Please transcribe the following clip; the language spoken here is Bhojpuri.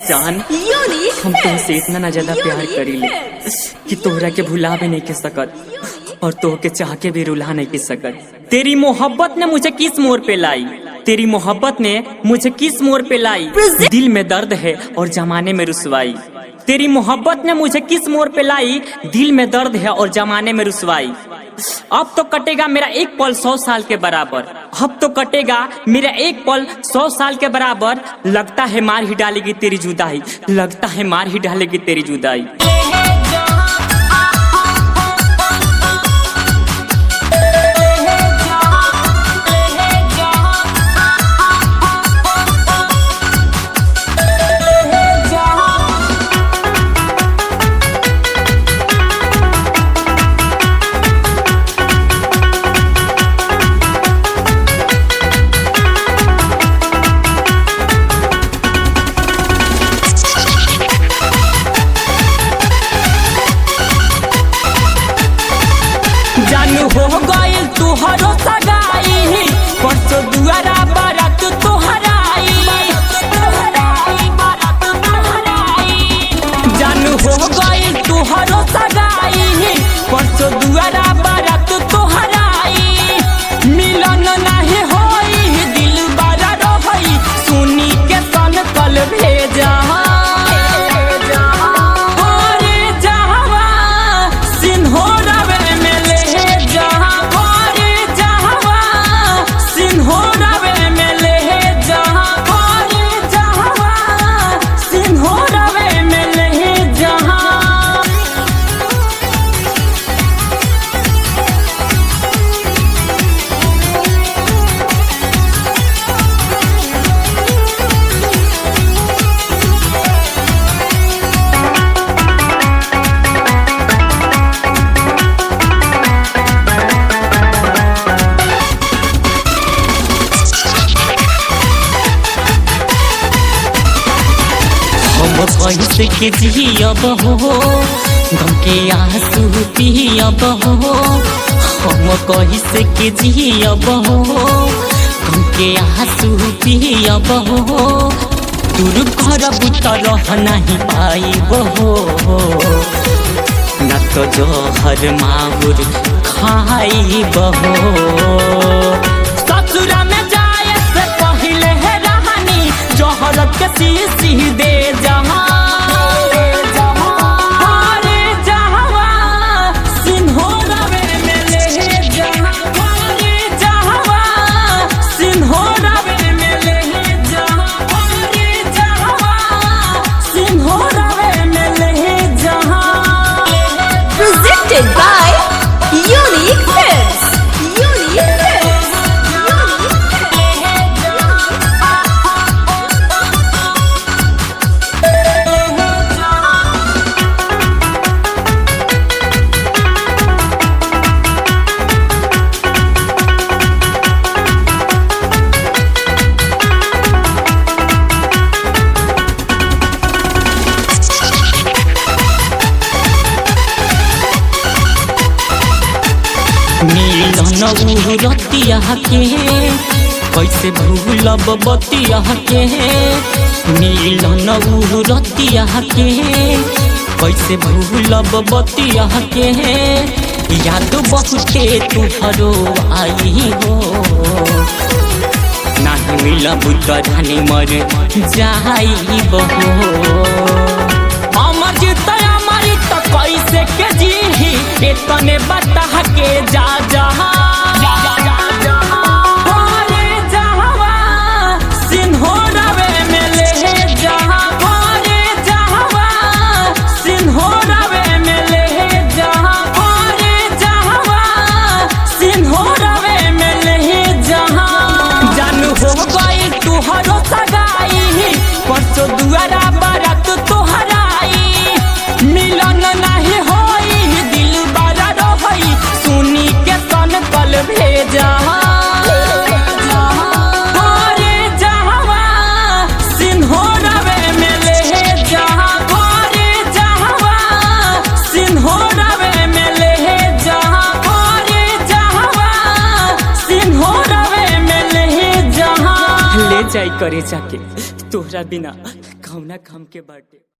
जान, हम तुमसे इतना ना ज्यादा प्यार करीले कि तोहरा के भुला भी नहीं के सकत और तोह के चाह के भी रुला नहीं के सकत। तेरी मोहब्बत ने मुझे किस मोड़ पे लाई, तेरी मोहब्बत ने मुझे किस मोड़ पे लाई, दिल में दर्द है और जमाने में रुसवाई। तेरी मोहब्बत ने मुझे किस मोड़ पे लाई, दिल में दर्द है और जमाने में रुसवाई। अब तो कटेगा मेरा एक पल 100 साल के बराबर, अब तो कटेगा मेरा एक पल 100 साल के बराबर। लगता है मार ही डालेगी तेरी जुदाई, लगता है मार ही डालेगी तेरी जुदाई। जानू हो गइल तुहरो सगाई, परसों दुआरा बारात तोहराई। जानू हो गइल तुहरो सगाई, परसों दुआरा बारात तोहराई। मिलन नाही होई दिल बारा रहई, सुनी के सन कल भेजा। अरे जहवा सिन्होरावे में ले जा, अरे जहवा सिन्होरावे में ले जा, अरे जहवा सिन्होरावे में ले जा। हम कैसे के जियब हो, गम के आंसू पियब हो। हम कैसे के जियब हो, गम के आंसू पियब हो। दूर करब त रह नहीं पाइब हो, न तो जहर माहुर खाइब हो। ससुरा में जाए से पहले है रानी, जहर के शीशी दे जहाँ। अरे जहवा सिन्होरावे में ले जहाँ, अरे जहवा सिन्होरावे में ले जहाँ, अरे जहवा सिन्होरावे में ले जहाँ। Presented by Unique Films. Unique Films. Unique मिलन उ रतिया के कैसे भूलब बतिया के, मिलन उ रतिया के कैसे भूलब बतिया के। याद बहुते तुहरो आई हो, नाही मिलब त रानी मर जाई बहो। अमर जीत अमर त कैसे के जीही, एतने बता के जा जहा। अरे जहवा सिन्होरावे में ले जहा, अरे जहवा सिन्होरावे में ले जहा, अरे जहवा सिन्होरावे में ले जहा। जानू हो गइल तुहरो सगाई, परसों दुआरा बारात तोहराई। मिलन नाही होई दिल बारा रहई, सुनी के सन कल भेजा। अरे जहवा सिन्होरावे में ले जहा, अरे जहवा सिन्होरावे में ले जहा, अरे जहवा सिन्होरावे में ले जहा। ले जाई करे जाके तोहरा बिना कौना काम के बाटे।